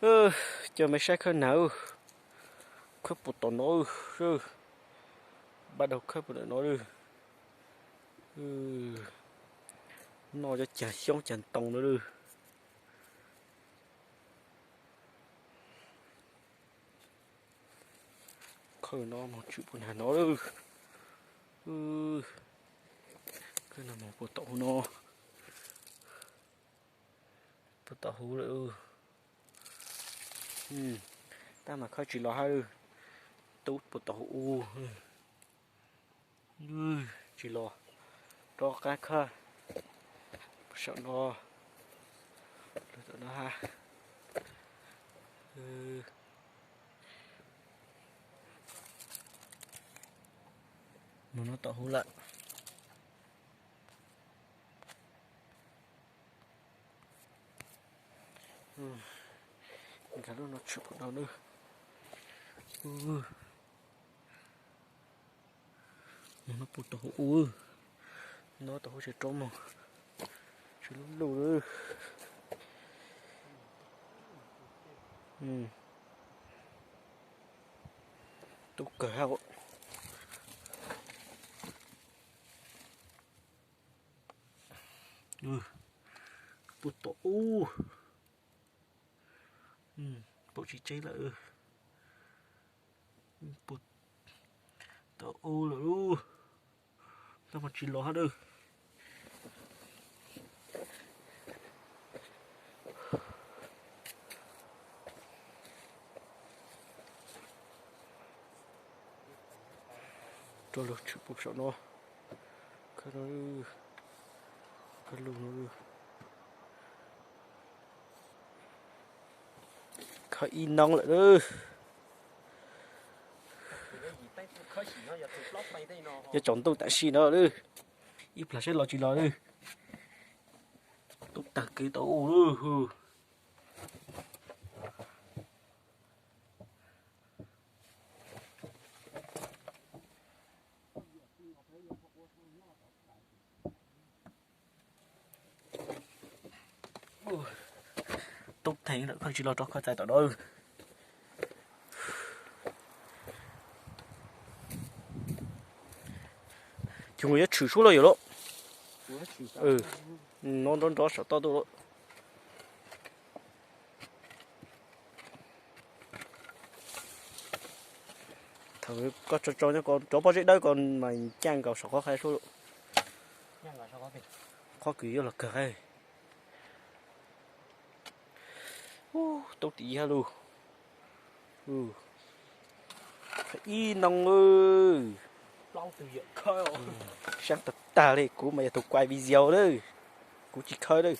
Coj mej saib khawb nag, khawb puag tom no, pab daug khawb puag tom no lawm. Noj cov cag xyoob cag ntoo no lawm. Khawb no mus tshwm puag nag no lawm. Khawb no mus puag tom huv no, puag tom huv lawm. Tab mas khawb tsis los hab lawm, tub puag tom huv ub. Tsis los, rov qab khawb saum no, lug tom no hab. Mus no tom huv lawm. Nkag lub no tshwm puag no na. Mus no puag tom huv ub, no tom huv tsev roob no, tsis lub lug lawm. Tub kawg hab. Puag tom ub, puag tsis tseb lawm. Puag tom ub lawm, tab mas tsis los hab lawm. Rov lug tshwm puag saum no, khawb lug no, khawb ib noo lawm lawm. Yuav tsaus ntuj tam sim no lawm, ib plag saib los tsis los lawm. Tub tag kev tau ub lawm. Tub theej lawm, khawb tsis los rov khawb txais tom no. Ces yuav tshwm suab los yog lawm. No nrov nrov saum toj tuaj lawm. Thaum koj tso tso nyob ko cov pob zeb dawb ko mas ncaaj nkaus saum qhov qhaib suab lawm. Qhov kws yuav los kawg qhaib. Tub tim ib hab lug. Ib noo. Saab tag tag li, kuv mas yog tus kuaj video lawm, kuv tsis khawb lawm.